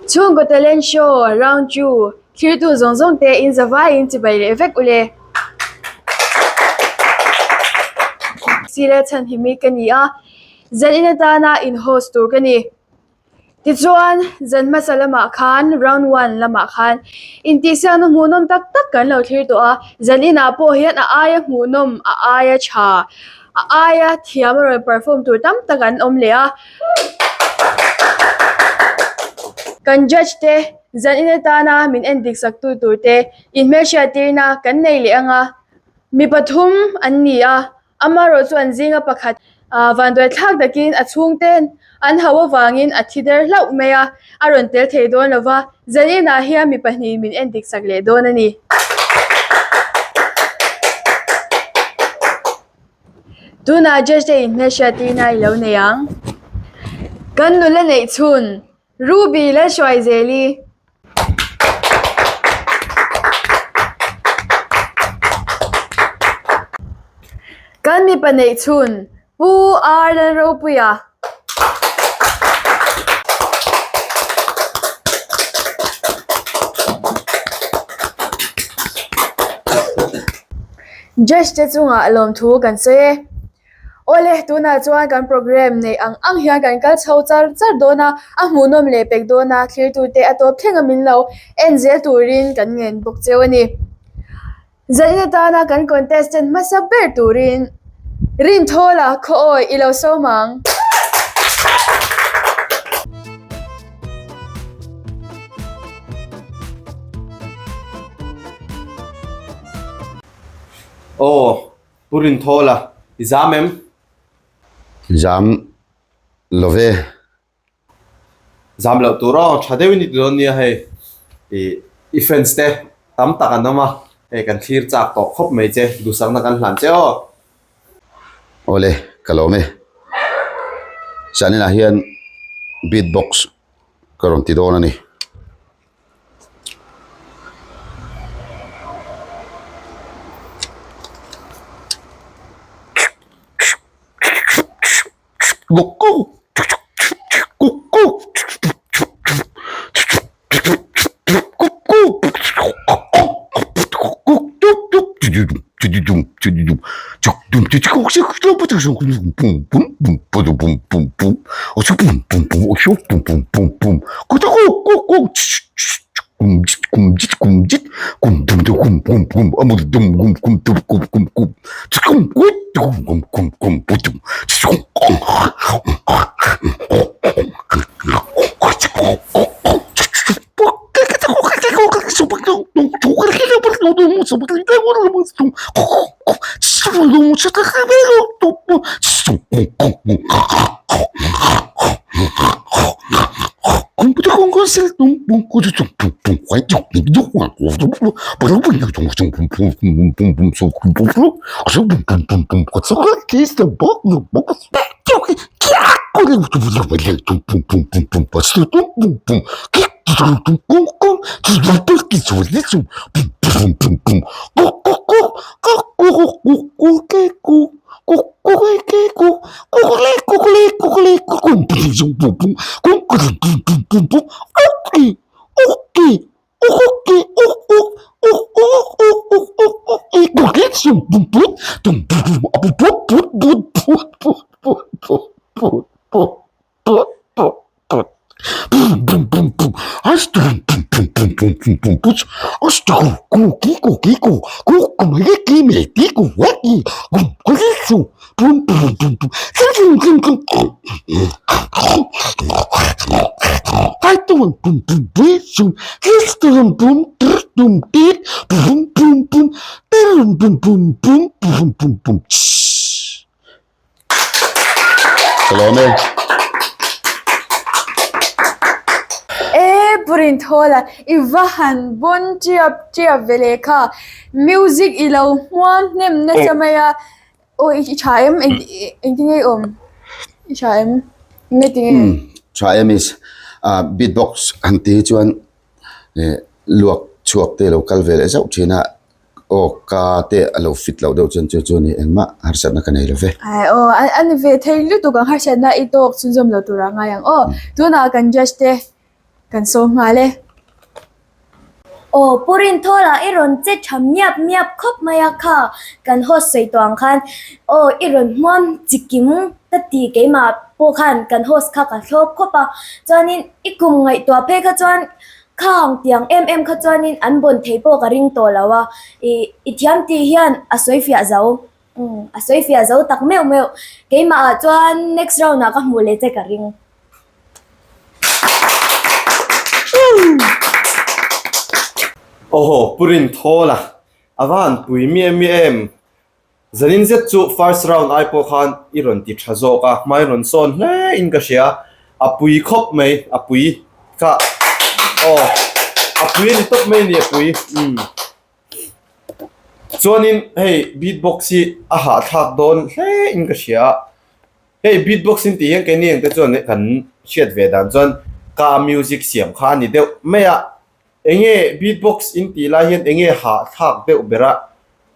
Chhungkaw Talent Show Round Two thlirtu zawng zawng te in zavaiin chibai leh vek ule. Sile chhanhimi ka ni a, zanin atana in host tur ka ni. Tichuan, zan hmasa lamah khan round one lamah khan intihsiakna hmuhnawm tak tak kan lo thlir tawh a, zan inah pawh hian a aia hmuhnawm, a aia tha, a aia thiam a rawn perform tur tam tak an awm leh a. Kan judge te zan in atana min en dik sak tu tur te inhmelhriat tirna kan nei leh ang a, mi pathum an ni a. Amaherawh chu an zinga pakhat vanduai thlak takin a chhungten an hauh avangin a thi der hlauh mai a, a rawn tel thei dawn lo va, zaninah hian mi pahnihin min endik sak leh dawn a ni. Tunah Judge te inhmelhriattirna i lo nei ang. Kan nula neih chhun Ruby Lalhruaizeli. Kan mipa neih chhun Pu R Lalropuia. Judge te chungah lawmthu kan sawi e. Awle, tunah chuan kan programme neih ang ang hian kan kal chho char char dawn a, a hmuhnawm leh pek dawn a, thlirtute a tawp thleng a min lo en zel turin kan ngen bawk cheu a ni. Zanin atana kan contestant hmasa ber turin Rinthawla khaw awi i lo sawm ang. Aw. Pu Rinthawla, i zam em? Zam lo ve. Zam loh tur aw, tha deuhin i ti dawn nia hei. I i fans te tam tak an awm a, hei kan thlir chak tawh khawp mai che, duhsakna kan hlan che aw. Awle, ka lawm e. Zaninah hian beat box ka rawn ti dawn a ni. Ka lawm e. E Pu Rinthawla, i va han bawn tiap tiap ve leh kha. Music i lo hmuam hnem nasa mai a. Aw i tha em? Engtin nge i awm? I tha em? Nge tinge? Tha em is beatbox han ti hi chuan luak chhuak te lo kal ve leh zauh thin a. Aw ka te a lo fit loh deuh chuan chu chu ni engmah harsatna ka nei lo ve. Ai aw a ni ve thei lutuk ang harsatna i tawk chhunzawm lo tur a ngai ang aw. Tunah kan judge te. Kan sawm nghal e. Aw, Pu Rinthawla i rawn che tha miap miap khawp mai a kha, kan host sawi tawh ang khan aw i rawn hmuam chikim ka ti keimah pawh khan kan host kha ka thlawp khawp a, chuanin i kum ngaihtuah phei kha chuan khang tiang em em kha chuanin an bawn thei pawh ka ring tawh lo a, ih i thiam tih hian a sawi fiah zo, umm a sawi fiah zo tak meuh meuh, keimah ah chuan next round ah ka hmuh leh che ka ring. Awhaw, Pu Rinthawla, a va han pui miah miah em? Zanin zet chu first round ai pawh khan i rawn ti tha zawk a, hmai rawn sawn hle in ka hria, a pui khawp mai, a pui kha aw, a pui a ni tawp mai a ni a pui, umm. Chuanin hei beatbox hi a hahthlak dawn hle in ka hria. Hei beatbox in tih hian keini ang te chuan kan hriat ve dan chuan ka music siam kha a ni deuh mai a. Enge beatbox in tih lai hian enge hahthlak deuh ber a,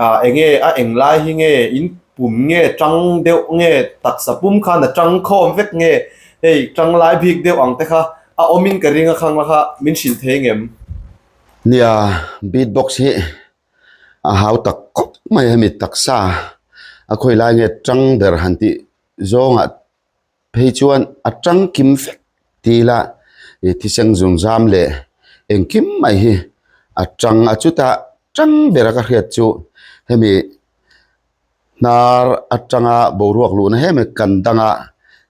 ah enge a eng lai hi nge in pum nge tang deuh nge taksa pum khan a tang khawm vek nge hei tang lai bik deuh ang te kha a awm in ka ring a khang la kha min hrilh thei ngem. Nia beatbox hi a hau tak khawp mai a hemi taksa a khawi lai nge tang ber han tih zawngah phei chuan a tang kim vek ti ila ih thisen zung zam leh engkim mai hi a tang a chutah tang bera ka hriat chu hemi hnar atanga boruak luhna hemi kan danga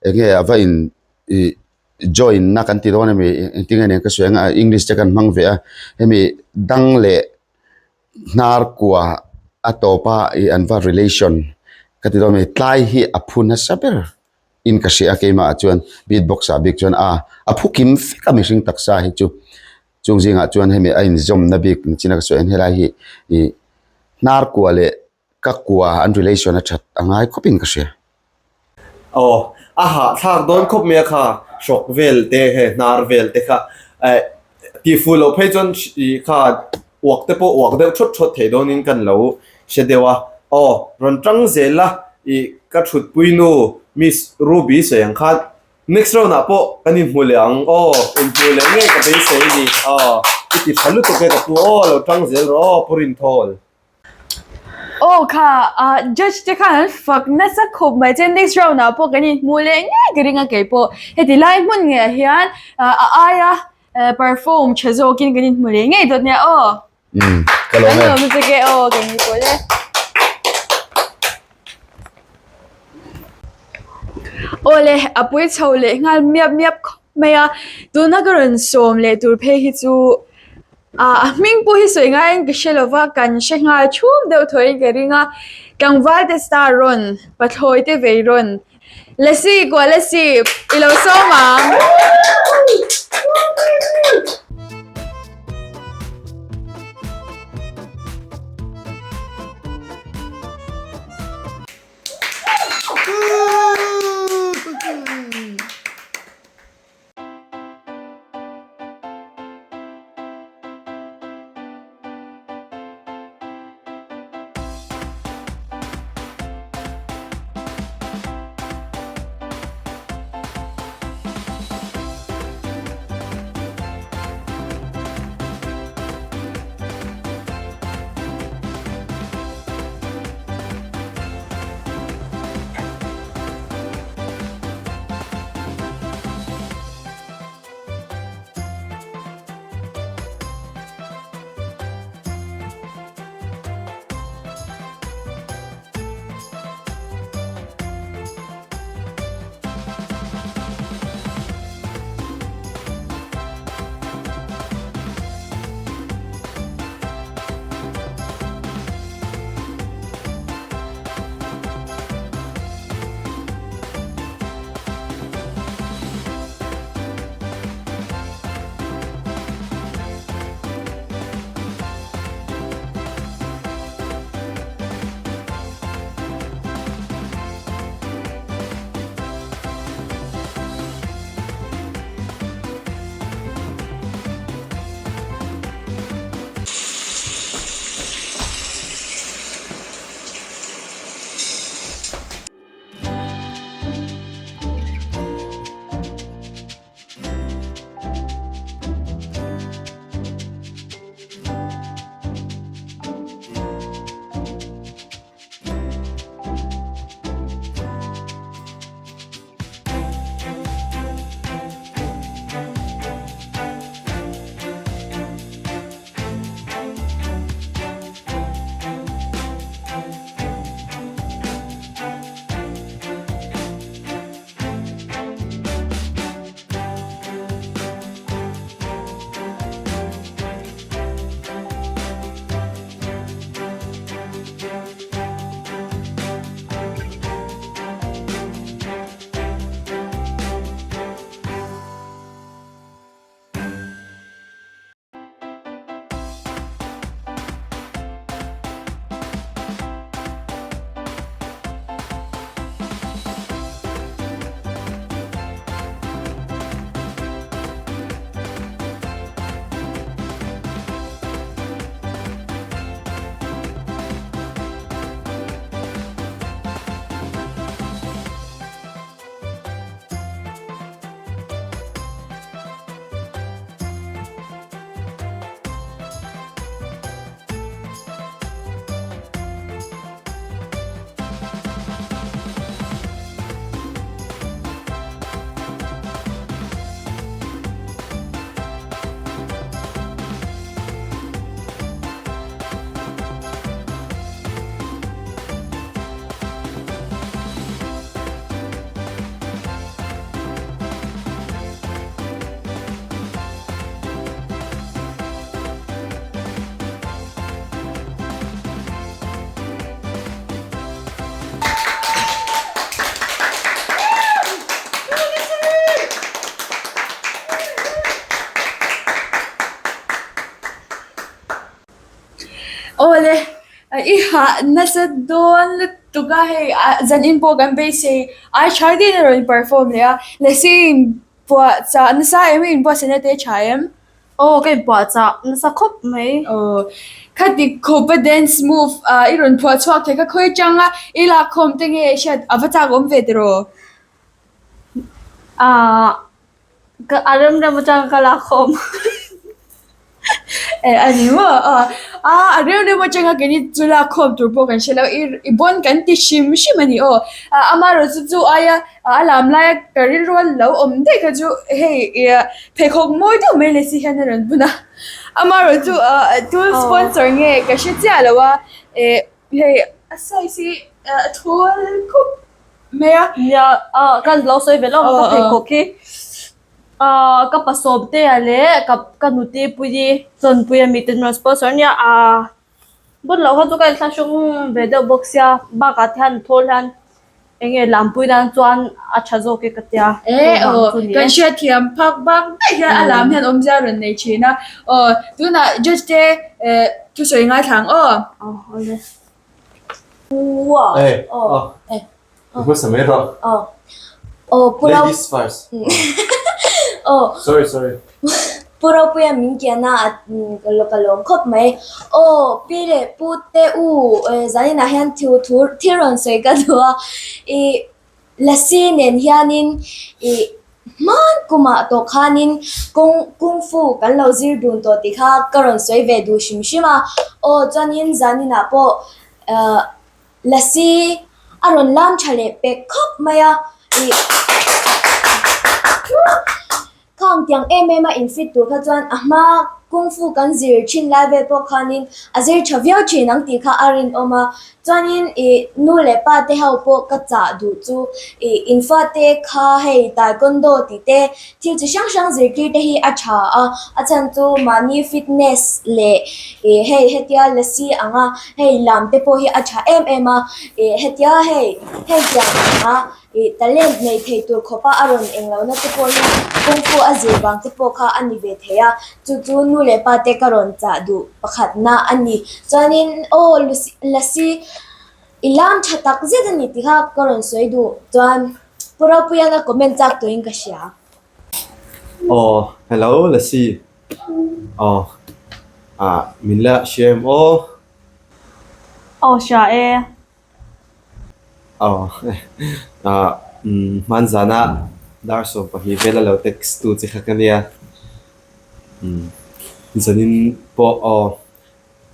enge a va in ih join na kan ti dawn emi engtin nge nen ka sawi ang a english te kan hmang ve a hemi dang leh hnar kua a tawp a ih an va relation ka ti dawn a ni tlai hi a phu nasa ber in ka hria a keimah ah chuan beat box ah bik chuan a a phu kim vek a mihring taksa hi chu chung zingah chuan hemi a inzawmna bik nichina ka sawi ang helai hi ih hnar kua leh ka kua an relation a that a ngai khawp in ka hria. Aw, a hahthlak dawn khawp mai a kha, hrawk vel te hei hnar vel te kha eh tih fuh loh phei chuan ih kha uak te pawh uak deuh thawt thawt thei dawnin kan lo hre deuh a. Aw, rawn tang zel a ih ka thutpui nu Miss Ruby sawi ang khan next round ah pawh kan inhmu leh ang aw, inhmu leh ngei ka beisei a ni. Aw, i ti tha lutuk e ka pu aw, lo tang zel rawh aw Pu Rinthawl. Aw kha ah judge te khan an fak nasa khawp mai che next round ah pawh kan inhmuh leh ngei ka ring a kei pawh heti lai hmun ngei ah hian ah a aia perform tha zawkin kan inhmu leh ngei dawt nia aw. Umm ka lawm e. Kan lawm lutuk e aw kan ni pawl e. Aw le a pui chho leh nghal miap miap khawp mai a tuna ka rawn sawm leh tur phei hi chu Ah a hming pawh hi sawi ngaiin ka hre lova kan hre nghal chhum deuh thawhin ka ring a tlangval te star rawn pathlawi te vei rawn Lasi kuah Lasi i lo sawm ang. hah nasa dawn lutuk a hei zanin pawh kan beisei ai tha deuhin a rawn perform leh a Lasi in puahchah nasa em i inbuatsaihna te tha em? Aw ka inpuahchah nasa khawp mai. Aw khati khawpa dance move ah i rawn phuah chhuak thei kha khawi atanga i lakkhawm te nge hriat a va chak awm ve tiraw? Ahh Ka a rem rem atang ka lak khawm. Eh a ni maw aw a a rem rem atanga keini chu lak khawm tur pawh kan hre lo i i bawn kan ti hrim hrim a ni aw a amaherawh chu chu aia a lam laia ka rilru a lo awm daih kha chu hei ih pheikhawk mawi deuh mai leh si hian a rawn bun a amaherawh chu ah tu sponsor nge ka hre chiah lo a eh hei a size hi a thul khup. Mai a. Nia, ah ka lo sawi ve lawk ka pheikhawk hi ah ka pasawm te ah leh ka ka nute pui chawnpui a mite an rawn sponsor ania ah bun loh kha chu ka inthlahrung ve deuh bawk sia bakah te hian thawl hian eng nge lampui nan chuan a tha zawk e ka tia E aw kan hriatthiam phak bak daih hian a lam hian awmzia a rawn nei thin a aw tunah judge te eh thusawi ngaithla ang aw. Aw awle. Hey, oh. Hmasa mai rawh. Oh. Oh, Pu Ro. Ladies first. Oh. Sorry, sorry. Pu Ropuia min kian a, ka lawm khawp mai. Oh, pi leh pu te u, zaninah hian thu thil rawn sawi ka duh a. I Lasi nen hianin i hman kumah tawh khanin kawng kung fu kan lo zir dun tawh tih kha ka rawn sawi ve duh hrim hrim a. Aw chuanin zaninah pawh ahh Lasi a rawn lam tha leh pek khawp mai a i Khang tiang em em a infit tur kha chuan a hma kung fu kan zir thin lai vel pawh khanin a zir tha viau thin ang tih kha a rinawm a. Chuanin ih nu leh pa te ho pawh ka chah duh chu ih infa te kha hei taekwondo tih te thil chi hrang hrang zirtir te hi a tha a, a chhan chu mahni fitness leh ih hei hetia lasi anga hei lam te pawh hi a tha em em a ih hetia hei hei tiang anga Ih, talent nei thei tur khawpa a rawn eng lohna te pawh hi kung fu a zir vang te pawh kha a ni ve thei a, chu chu nu leh pa te ka rawn chah duh pakhatna a ni. Chuanin, aw Lasi, i lam tha tak zet a ni tih kha ka rawn sawi duh. Chuan, Pu Ropuian a comment chak turin ka hria. Aw, hello Lasi. Aw, ah, min la hria em aw? Aw, hria e. Aw ah hman zana dar 12 vela lo text tu che kha ka nia umm zanin pawh aw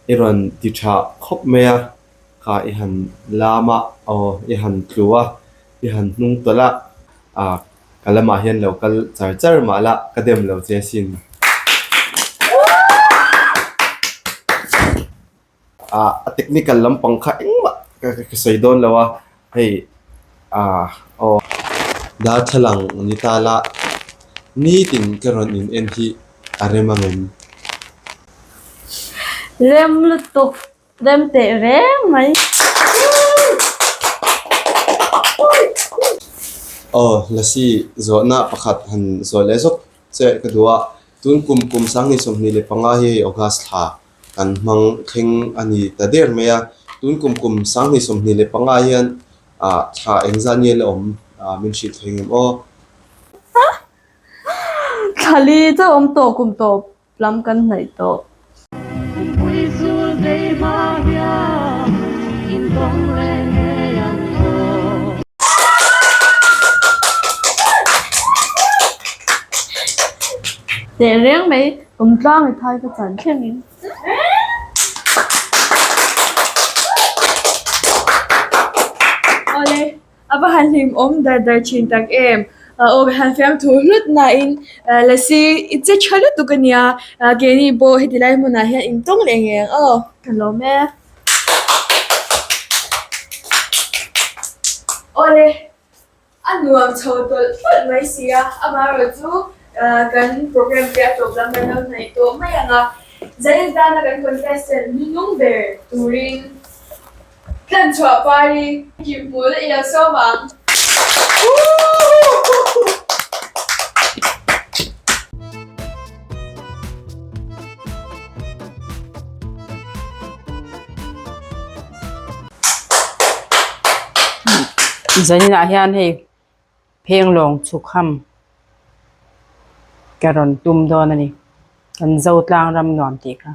i rawn ti tha khawp mai a kha i han lam a aw i han tlu a i han hnung tawlh a ah ka lamah hian lo kal char char mah la ka dem lo che asin. Ah a technical lampang kha engmah ka ka sawi dawn lo a hei ah aw darthlalang ni ta la nitin ka rawn in en hi a rem ang em. Rem lutuk rem teh reng mai. Aw Lasi zawhna pakhat han zawh leh zawk che ka duh a tun kum kum 2025 hi hei August thla Kan hmang thleng a ni ta der mai a, tun kum kum 2025 hian ah thla engzah nge la awm ah min hrilh thei ngem aw. Thla li chauh awm tawh kum tawp lam kan hnaih tawh. Kumpui zul vei hma hian intawng leh ngei ang aw. Teh reng mai kum tlang i thai ka chan thleng in. Awle, a va han hlim awm dar dar thin tak em. Aw ka han fiam thu hlut nain Lasi i che tha lutuk a nia. Keini pawh heti lai hmunah hian intawng leh ngei ang aw. Ka lawm e. Awle, a nuam chho tawlh tawlh mai si a, amaherawh chu kan program te a tawp lam kan lo hnaih tawh mai ang a, Zanin tana kan contestant hnunung ber turin tlanchhuah pari kim hmul i lo sawm ang. Zaninah hian hei phenglawng chhuk ham ka rawn tum dawn a ni. Kan Zotlang ram nuam tih kha.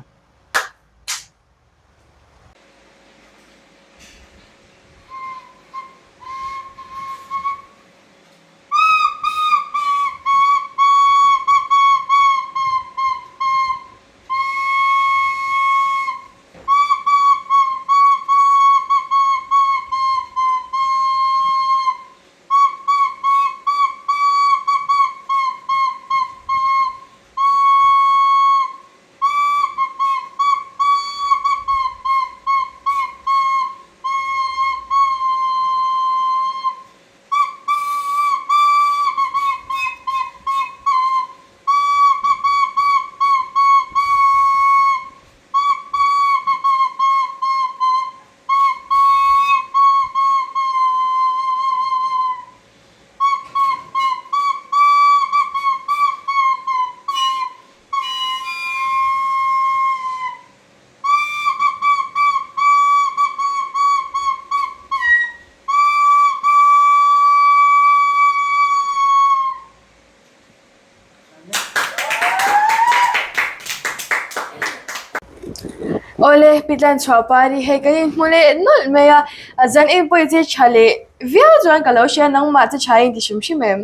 Awle Pitlan chhuah pari hei kan inhmu leh nawlh mai a, a zan in pawh i che tha leh viau chuan ka lo hria nangmah che tha in ti hrim hrim em?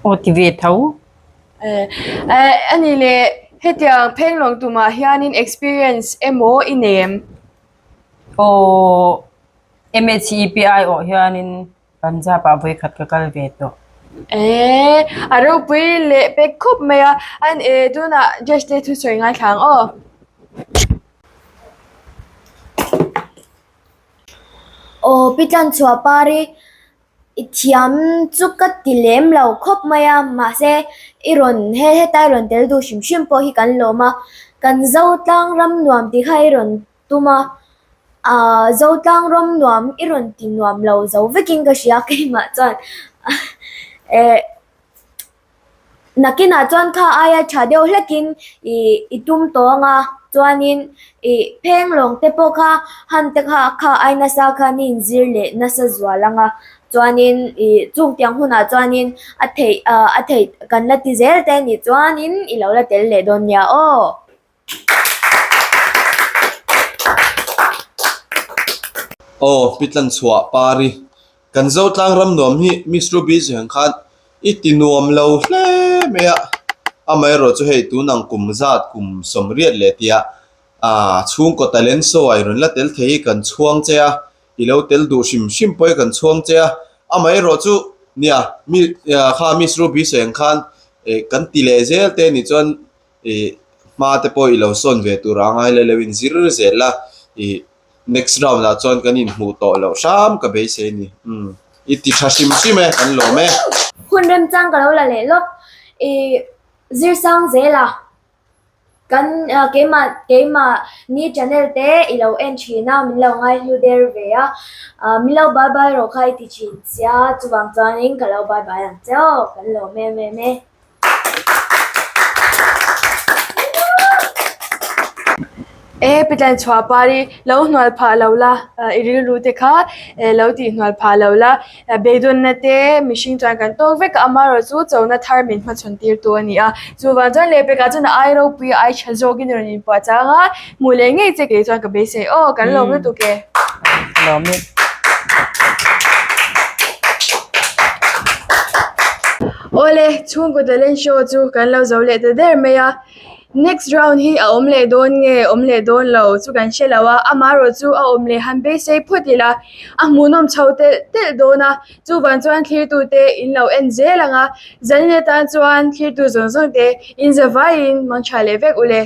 Aw ti ve tho. A ni le, hetiang phenglawng tumah hianin experience emaw i nei em? Aw MHEPI awh hianin Punjab ah vawikhat ka kal ve tawh. Eee, a ropui leh pek khawp mai a, an e tunah judge te thusawi ngaithla ang aw. Aw Pitlan chhuah pari i thiam chu ka ti lem lo khawp mai a, mahse i rawn he heta i rawn tel duh hrim hrim pawh hi kan lawm a, kan Zotlang ram nuam tih kha i rawn tum a, ahh Zotlang ram nuam i rawn ti nuam lo zo vekin ka hria keimah chuan eh. Nakinah chuan kha aia tha deuh hlekin ih i tum tawh ang a, chuanin ih phenglawng te pawh kha han te kha kha ai nasa khan i inzir leh nasa zual ang a, chuanin ih chung tiang hunah chuanin a theih ah a theih kan la ti zel te anih chuanin i lo la tel leh dawn nia aw. Aw Pitlan chhuah pari Kan Zotlang ram nuam hi Miss Ruby ziang khan i ti nuam lo hle mai a, amaherawh chu hei tun ang kum zat kum sawmriat leh tia ah chhungkaw talent show ah i rawn la tel thei hi kan chhuang che a, i lo tel duh hrim hrim pawh hi kan chhuang che a, amaherawh chu nia mi kha Miss Ruby sawi ang khan eh kan ti leh zel te nih chuan ih hma te pawh i lo sawn ve tur a ngai lo in zir zel a ih. Next round ah chuan kan inhmuh tawh loh hram ka beisei a ni. Umm i ti tha hrim hrim e, kan lawm e. Hun remchang ka lo la leh lawk. I zirsang zel a, kan keimah keimah ni channel te i lo en thin a, min lo ngaihlu der ve a, min lo bye bye rawh kha i ti thin sia, chuvang chuanin ka lo bye bye ang che aw, kan lawm em em e. E Pitlan chhuah pari lo hnual phah lo la i rilru te kha lo tih hnual phah lo la beidawnna te mihring chuan kan tawk vek a amaherawh chu chona thar min hmachhawn tir tu a ni a chuvang chuan lehpekah chuan a ai ropui a ai tha zawkin rawn inpuah chang a hmuh leh ngei che kei chuan ka beisei aw kan lawm lutuk e. Lawm e. Awle, chhungkaw talent show chu kan lo zo leh ta der mai a, next round hi a awm leh dawn nge awm leh dawn lo chu kan hre lo a, amaherawh chu a awm leh han beisei phawt ila, a hmuhnawm chho telh telh dawn a, chuvang chuan thlirtute in lo en zel ang a, zanin atan chuan thlirtu zawng zawng te in zavaiin mangtha leh vek ule.